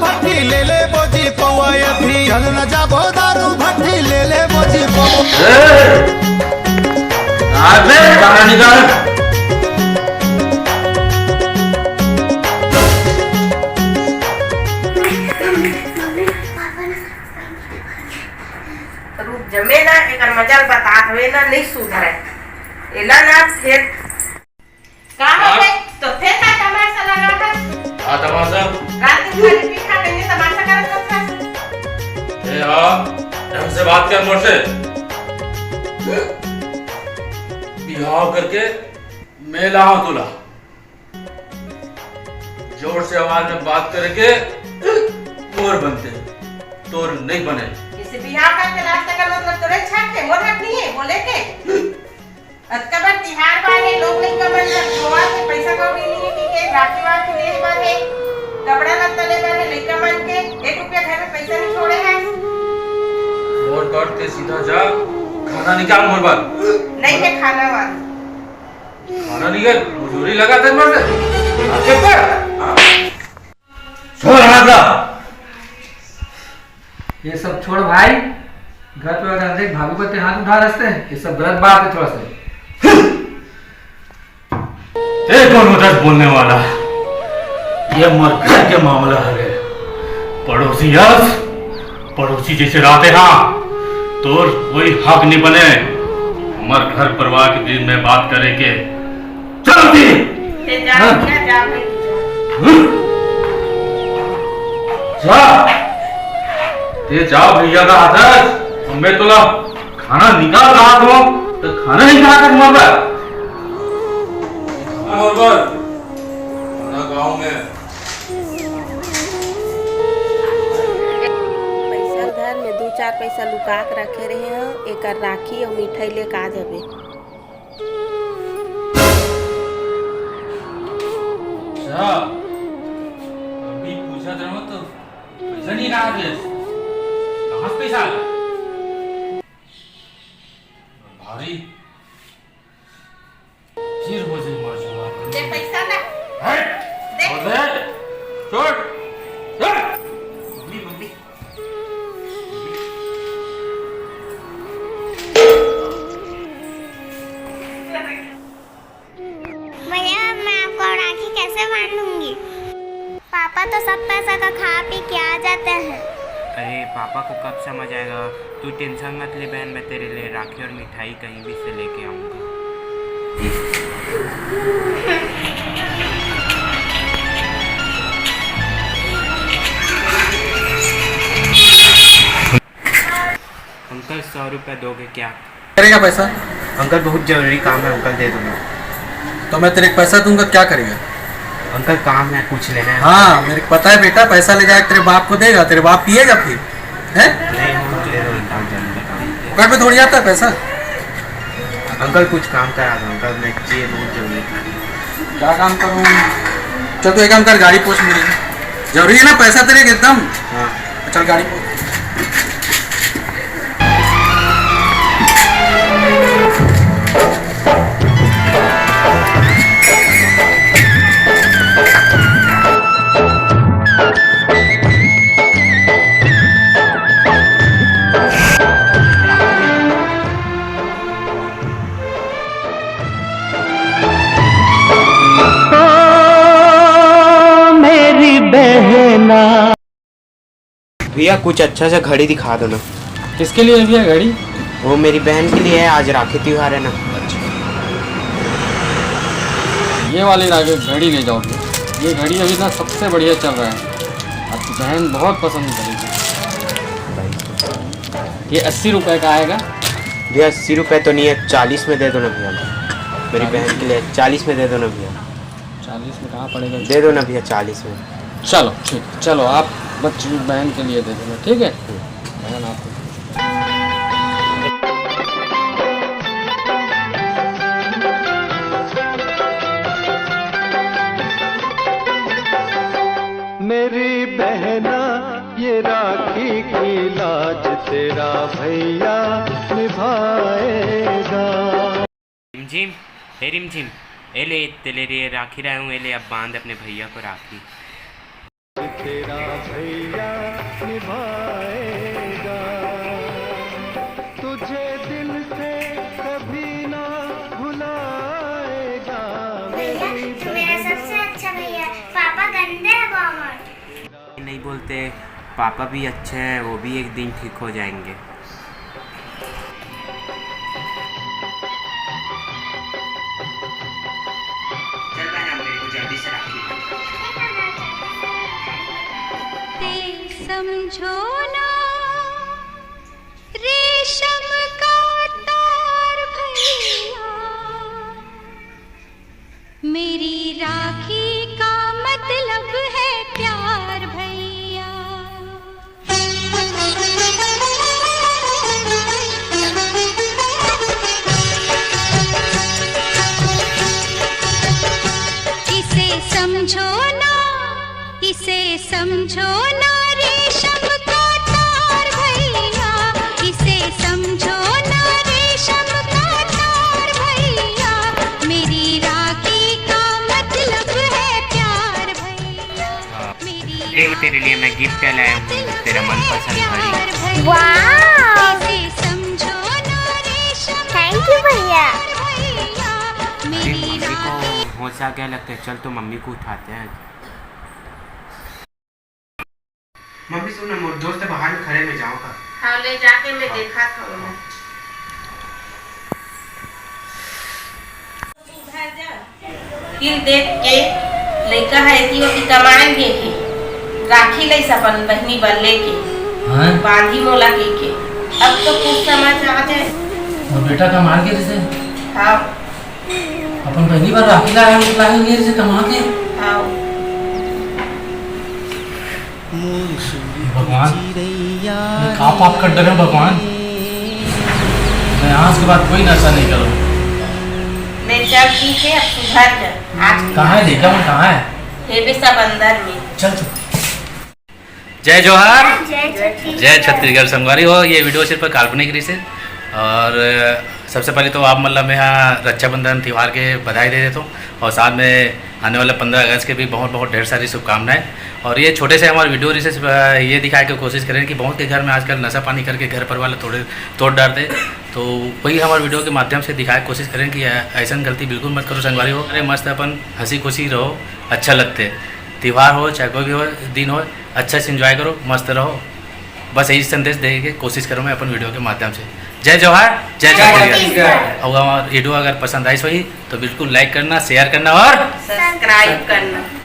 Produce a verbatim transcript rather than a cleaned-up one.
भट्टी ले ले बोजी पौआ, अभी चल न जाबो दारू भट्टी ले ले बोजी पौआ। ए! अबे, बाहर निकल। रुक, जमे ना, एकर मजा ल बतात हवे ना, नहीं सुधरे। एला ना फेर का हो हाँ? गए? तो फेर का तमाशा लगा है? का तमाशा? रात दिन खाली पीठा कहीं तमाशा करत रहता। ए हाँ, ढंग से बात कर मोर से। बिहाव करके मैं लाहूं तुला। जोर से आवाज में बात करके मोर बनते, तोर नहीं बने। इसे बिहाव करके लाज तक मतलब तोरे छाक के मोर हक नहीं है बोले के। अतका बर तिहार बार हे, लोग लइका मन ल धोवा के पइसा कौड़ी नइ हे, कहिके राखी वाखी ले बर हे, कपड़ा लत्ता ले बर हे, लइका मन के एक रुपया घर में पइसा नइ छोड़े हे। मोर कर ते सीधा जा, खाना निकाल मोर बर। नइ हे खाना वाना। खाना निकाल, मजूरी लगा दे मर दे। आके कर। छोड़ हाथ ला। ये सब छोड़ भाई, घर पे अगर देख भाभी पर ते हाथ उठा रखते हैं, ये सब गलत बात है थोड़ा सा। ए कौन उधर बोलने वाला? ये मोर घर के मामला हवे। पड़ोसी यस, पड़ोसी जैसे रहते हाँ, तोर कोई हक नहीं बने हमर घर परिवार के बीच में बात करे के। चल दी। ते जा हाँ? भैया, जा भाई, जा। हम्म? जा। ते जा भैया का आदर, मैं तोला खाना निकाल रहा हूँ, तो खाना नहीं खा कर मर रहा। मर मर। खाना गाँव में। पैसा घर में दू चार पैसा लुका के रखे रहे हो, एकर राखी और मिठाई लेके आ जाबे। अच्छा, अभी पूछत रहो तो पैसा नहीं कहा थे, कहाँ से पैसा आ गया? भारी फिर हो जाए मर जुआ। दे पैसा ना। हट! दे। और दे। छोड़। छोड़। Mummy, mummy. भैया, मैं आपको राखी कैसे बांधूंगी? पापा तो सब पैसा का खा पी के आ जाते हैं। अरे, पापा को कब समझ आएगा? तू टेंशन मत ले बहन, मैं तेरे लिए राखी और मिठाई कहीं भी से लेके आऊंगा। अंकल, सौ रुपये दोगे क्या? करेगा पैसा? अंकल, बहुत जरूरी काम है अंकल, दे दो ना। तो मैं तेरे को पैसा दूंगा, क्या करेगा? अंकल, काम है, कुछ लेना है। हाँ, मेरे को पता है बेटा, पैसा ले जाएगा, तेरे बाप को देगा, तेरे बाप पिएगा फिर, हैं? नहीं, बहुत जरूरी काम है अंकल, काम। पॉकेट में थोड़ी आता है पैसा। अंकल, कुछ काम करा दो अंकल, मैं चाहिए, बहुत जरूरी काम। क्या काम करूँ? चल, तू एक काम कर, गाड़ी पोंछ मेरी। जरूरी है ना पैसा तेरे के एकदम? हाँ। चल, गाड़ी पोंछ। ओ मेरी बहना। भैया, कुछ अच्छा सा घड़ी दिखा दो ना। किसके लिए भैया घड़ी? वो मेरी बहन के लिए है, आज राखी त्योहार है ना। अच्छा, ये वाली राखी घड़ी ले जाओ भैया। ये घड़ी अभी ना सबसे बढ़िया चल रहा है, आपकी बहन बहुत पसंद करेगी। ये अस्सी रुपए का आएगा। भैया, अस्सी रुपए तो नहीं है, चालीस में दे दो ना भैया, मेरी बहन के लिए चालीस में दे दो ना भैया। चालीस में कहाँ पड़ेगा? दे दो ना भैया, चालीस में। चलो ठीक है, चलो आप बच्ची बहन के लिए दे देना, ठीक है? बहन आपको मेरी बहना, ये राखी की लाज तेरा भैया निभाएगा। रिमझिम, हे रिमझिम, ए ले, तेरे लिए राखी लाया हूँ, ए ले, अब बांध अपने भैया को राखी। तेरा भैया निभाएगा तुझे, दिल से कभी ना भुलाएगा। भैया, मेरी तू मेरा बहना। सबसे अच्छा भैया है। पापा गंदे हैं बहुत। नहीं बोलते, पापा भी अच्छे हैं, वो भी एक दिन ठीक हो जाएंगे। चल बहना, मेरे को जल्दी से राखी बांध। ते समझो ना रेशम का तार भैया, मेरी राखी का मतलब है प्यार भैया। इसे समझो ना, इसे समझो ना रेशम का तार भैया, इसे समझो ना रेशम का तार भैया, मेरी राखी का मतलब है प्यार भैया। हाँ। मेरी एक तेरे लिए मैं गिफ्ट लाया हूँ, तेरा मनपसंद घड़ी। वाह! इसे समझो ना रेशम थैंक यू भैया। भैया, अरे, मेरी मम्मी को राखी होश आ गया लगता है, चल तो मम्मी को उठाते हैं। मम्मी सुन ना, मोर दोस्त बाहर में खड़े, मैं जाऊँ का? हाँ, ले जाके मैं हाँ। देखा था उन्हें। फिर देख के लइका ह एती ओती कमाए गे के राखी लइस अपन बहिनी बर लेके हाँ? बांधी मोला कहिके। अब तो कुछ समझ आ जाए। मोर बेटा कमा के जैसे हाँ। अपन बहिनी बर राखी लाए, हम लाए हुए जैसे कमा के। हाँ। भगवान, मैं का पाप कर डरे हूँ भगवान? मैं आज के बाद कोई नशा नहीं करूँ। ले चल ठीक है, अब सुधर जा। आज के कहाँ है बाद। लइका मन, कहाँ है? ये भी सब अंदर में। चल, चल। जय जोहार। जय छत्तीसगढ़। जय छत्तीसगढ़। संगवारी हो, ये वीडियो सिर्फ काल्पनिक रहिसे और सबसे पहले तो आप मन ला मैं यहाँ रक्षाबंधन त्यौहार के बधाई दे देता हूँ और साथ में आने वाला पंद्रह अगस्त के भी बहुत बहुत ढेर सारी शुभकामनाएं। और ये छोटे से हमारे वीडियो रिसेस ये दिखाए के कोशिश करें कि बहुत के घर में आजकल नशा पानी करके घर परिवार ला तोड़े तोड़ डारथे। तो वही हमारे वीडियो के माध्यम से दिखाए के कोशिश करें कि ऐ- ऐसन गलती बिल्कुल मत करो संगवारी हो। अरे मस्त अपन हंसी खुशी रहो, अच्छा लगथे। त्यौहार हो चाहे कोई भी हो, दिन हो, अच्छा से एंजॉय करो, मस्त रहो। बस यही संदेश देने की कोशिश करूँ मैं अपन वीडियो के माध्यम से। जय जोहार, जय जय छत्तीसगढ़। छत्तीसगढ़। और हमारा वीडियो अगर पसंद आई सही तो बिल्कुल लाइक करना, शेयर करना और सब्सक्राइब करना।